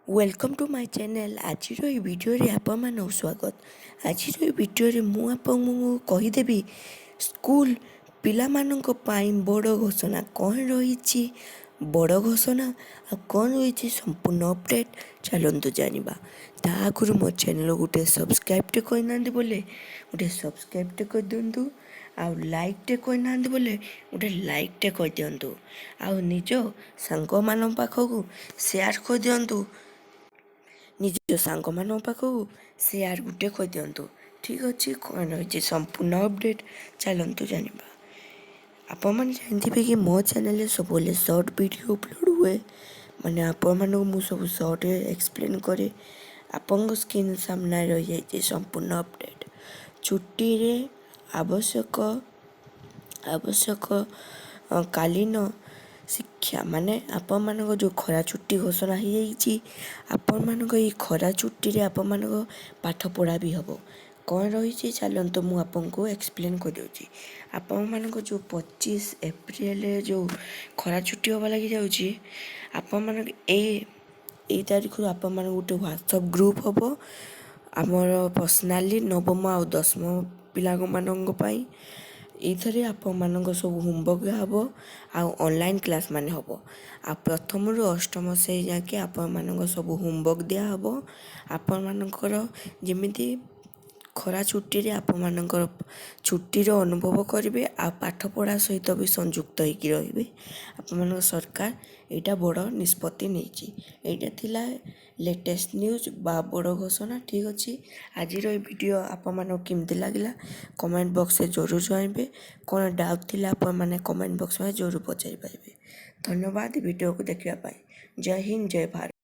Welcome to my channel. ଆଜିର ଏହି ଭିଡ଼ିଓରେ ଆପଣମାନଙ୍କୁ ସ୍ୱାଗତ। ଆଜିର ଏହି ଭିଡ଼ିଓରେ ମୁଁ ଆପଣଙ୍କୁ କହିଦେବି ସ୍କୁଲ ପିଲାମାନଙ୍କ ପାଇଁ ବଡ଼ ଘୋଷଣା କ'ଣ ରହିଛି, ବଡ଼ ଘୋଷଣା ଆଉ କ'ଣ ରହିଛି ସମ୍ପୂର୍ଣ୍ଣ ଅପଡ଼େଟ୍। ଚାଲନ୍ତୁ ଜାଣିବା। ତା ଆଗରୁ ମୋ ଚ୍ୟାନେଲ୍ ଗୋଟେ ସବସ୍କ୍ରାଇବ୍ଟେ କରିନାହାନ୍ତି ବୋଲେ ଗୋଟେ ସବସ୍କ୍ରାଇବ୍ଟେ କରିଦିଅନ୍ତୁ, ଆଉ ଲାଇକ୍ଟେ କରିନାହାନ୍ତି ବୋଲେ ଗୋଟେ ଲାଇକ୍ଟେ କରିଦିଅନ୍ତୁ, ଆଉ ନିଜ ସାଙ୍ଗମାନଙ୍କ ପାଖକୁ ସେୟାର କରିଦିଅନ୍ତୁ। ନିଜ ସାଙ୍ଗମାନଙ୍କ ପାଖକୁ ସେୟାର ଗୋଟେ କରିଦିଅନ୍ତୁ। ଠିକ୍ ଅଛି, କ'ଣ ରହିଛି ସମ୍ପୂର୍ଣ୍ଣ ଅପଡ଼େଟ୍, ଚାଲନ୍ତୁ ଜାଣିବା। ଆପଣମାନେ ଜାଣିଥିବେ କି ମୋ ଚ୍ୟାନେଲରେ ସବୁବେଳେ ସର୍ଟ ଭିଡ଼ିଓ ଅପଲୋଡ଼ ହୁଏ, ମାନେ ଆପଣମାନଙ୍କୁ ମୁଁ ସବୁ ସର୍ଟରେ ଏକ୍ସପ୍ଲେନ୍ କରେ। ଆପଣଙ୍କ ସ୍କ୍ରିନ୍ ସାମ୍ନାରେ ରହିଯାଇଛି ସମ୍ପୂର୍ଣ୍ଣ ଅପଡ଼େଟ୍। ଛୁଟିରେ ଆବଶ୍ୟକ କାଳୀନ ଶିକ୍ଷା, ମାନେ ଆପଣମାନଙ୍କ ଯେଉଁ ଖରା ଛୁଟି ଘୋଷଣା ହେଇଯାଇଛି, ଆପଣମାନଙ୍କ ଏଇ ଖରା ଛୁଟିରେ ଆପଣମାନଙ୍କ ପାଠପଢ଼ା ବି ହେବ। କ'ଣ ରହିଛି, ଚାଲନ୍ତୁ ମୁଁ ଆପଣଙ୍କୁ ଏକ୍ସପ୍ଲେନ୍ କରିଦେଉଛି। ଆପଣମାନଙ୍କ ଯେଉଁ 25 ଏପ୍ରିଲରେ ଯେଉଁ ଖରା ଛୁଟି ହେବା ଲାଗି ଯାଉଛି, ଆପଣମାନଙ୍କ ଏଇ ତାରିଖରୁ ଆପଣମାନଙ୍କୁ ଗୋଟେ ହ୍ୱାଟ୍ସଆପ୍ ଗ୍ରୁପ୍ ହେବ ଆମର ପର୍ସନାଲି ନବମ ଆଉ ଦଶମ ପିଲାମାନଙ୍କ ପାଇଁ। ଏଇଥିରେ ଆପଣମାନଙ୍କ ସବୁ ହୋମୱାର୍କ ହେବ ଆଉ ଅନଲାଇନ୍ କ୍ଲାସ୍ ମାନେ ହେବ। ଆଉ ପ୍ରଥମରୁ ଅଷ୍ଟମ ଶ୍ରେଣୀ ଯାକେ ଆପଣମାନଙ୍କ ସବୁ ହୋମୱାର୍କ ଦିଆହେବ। ଆପଣମାନଙ୍କର ଯେମିତି ଖରା ଛୁଟିରେ ଆପଣମାନଙ୍କର ଛୁଟିର ଅନୁଭବ କରିବେ ଆଉ ପାଠପଢ଼ା ସହିତ ବି ସଂଯୁକ୍ତ ହେଇକି ରହିବେ, ଆପଣମାନଙ୍କ ସରକାର ଏଇଟା ବଡ଼ ନିଷ୍ପତ୍ତି ନେଇଛି। ଏଇଟା ଥିଲା ଲେଟେଷ୍ଟ ନ୍ୟୁଜ୍ ବା ବଡ଼ ଘୋଷଣା। ଠିକ୍ ଅଛି, ଆଜିର ଏଇ ଭିଡ଼ିଓ ଆପଣମାନଙ୍କୁ କେମିତି ଲାଗିଲା, କମେଣ୍ଟ ବକ୍ସରେ ଜରୁର ଜଣାଇବେ। କ'ଣ ଡାଉଟ୍ ଥିଲା, ଆପଣମାନେ କମେଣ୍ଟ ବକ୍ସରେ ଜରୁର ପଚାରି ପାରିବେ। ଧନ୍ୟବାଦ ଭିଡ଼ିଓକୁ ଦେଖିବା ପାଇଁ। ଜୟ ହିନ୍ଦ, ଜୟ ଭାରତ।